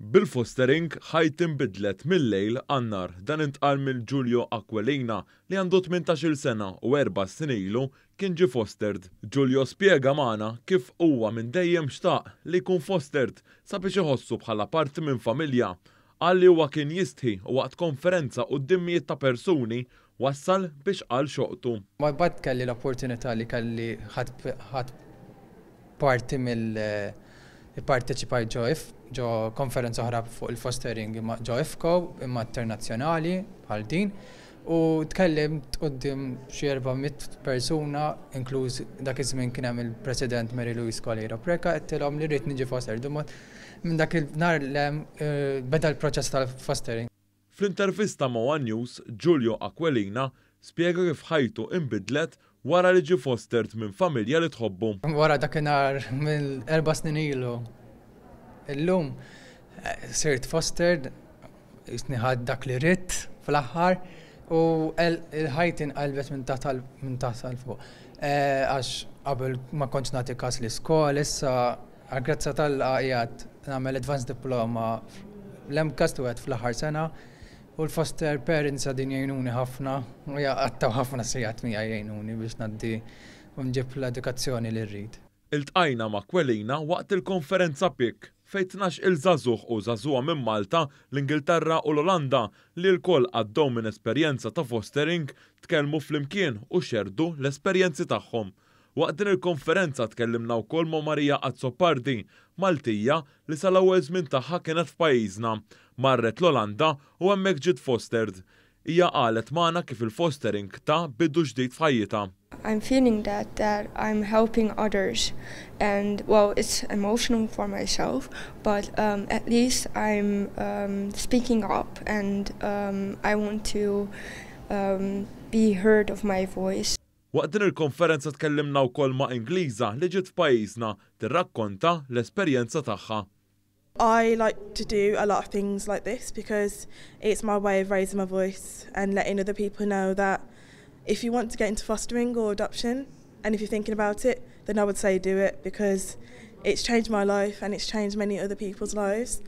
Bil-fostering, ħajti nbidlet mil-lejl għan-nhar. Dan intqal minn Giulio Aquilina li għandu 18-il sena u 4 snin ilu kien ġie fostered. Giulio spjega magħna kif huwa minn dejjem xtaq li jkun fostered sabiex iħossu bħala parti minn familja. Qal li huwa kien jistħi u waqt konferenza quddiem mijiet ta' persuni wassal biex qal xoqtu. Ma bad kelli l-opportunità li kelli ħadt parti mill parteċipajt ġo konferenza oħra fuq il-fostering imma ġo IFCO, imma internazzjonali bħal din, u tkellimt quddiem xi 400 persuna, inkluż dak iż-żmien kien hemm il-President Mary Louise Coleiro Preca, għedtilhom li rrid niġi fostered. Minn dak il-nhar beda l-proċess tal-fostering. Fl-intervista ma' One News, Giulio Aquilina spjega kif ħajtu imbidlet wara li ġie fostered minn familja li tħobbu. Wara dakinhar minn 4 snin ilu, illum sirt fostered, jisni ħadt dak li ridt fl-aħħar u il-ħajti nqalbet minn taħt għal fuq. Għax qabel ma kontx nagħti kas l-iskola, issa għal-grazzja t'Alla qiegħed nagħmel advanced diploma l-MCAST u fl-aħħar sena u l-foster parents għadin jgħinuni ħafna u jgħattaw ħafna sigħat miegħi jgħinuni biex ngħaddi u nġib l-edukazzjoni li rrid. Iltqajna ma' Aquilina waqt il-konferenza PIC fejn 12-il żagħżugħ u żagħżugħa minn Malta, l-Ingilterra u l-Olanda li lkoll għaddew minn esperjenza ta' fostering tkellmu flimkien u xerdu l-esperjenzi tagħhom. Waqt din il-konferenza tkellimna wkoll ma' Marija Azzopardi, Maltija li sal-ewwel żmien tagħha kienet f'pajjiżna. Marret l-Olanda u hemmhekk ġiet fostered. Hija qalet magħna kif il-fostering ta bidu ġdid f'ħajjitha. I'm feeling that I'm helping others, and well, it's emotional for myself, but at least I'm speaking up and I want to be heard of my voice. Waqt din il-konferenza tkellimna wkoll ma' Ingliża li ġiet f'pajjiżna tirrakkonta l-esperjenza tagħha. I like to do a lot of things like this because it's my way of raising my voice and letting other people know that if you want to get into fostering or adoption and if you're thinking about it, then I would say do it because it's changed my life and it's changed many other people's lives.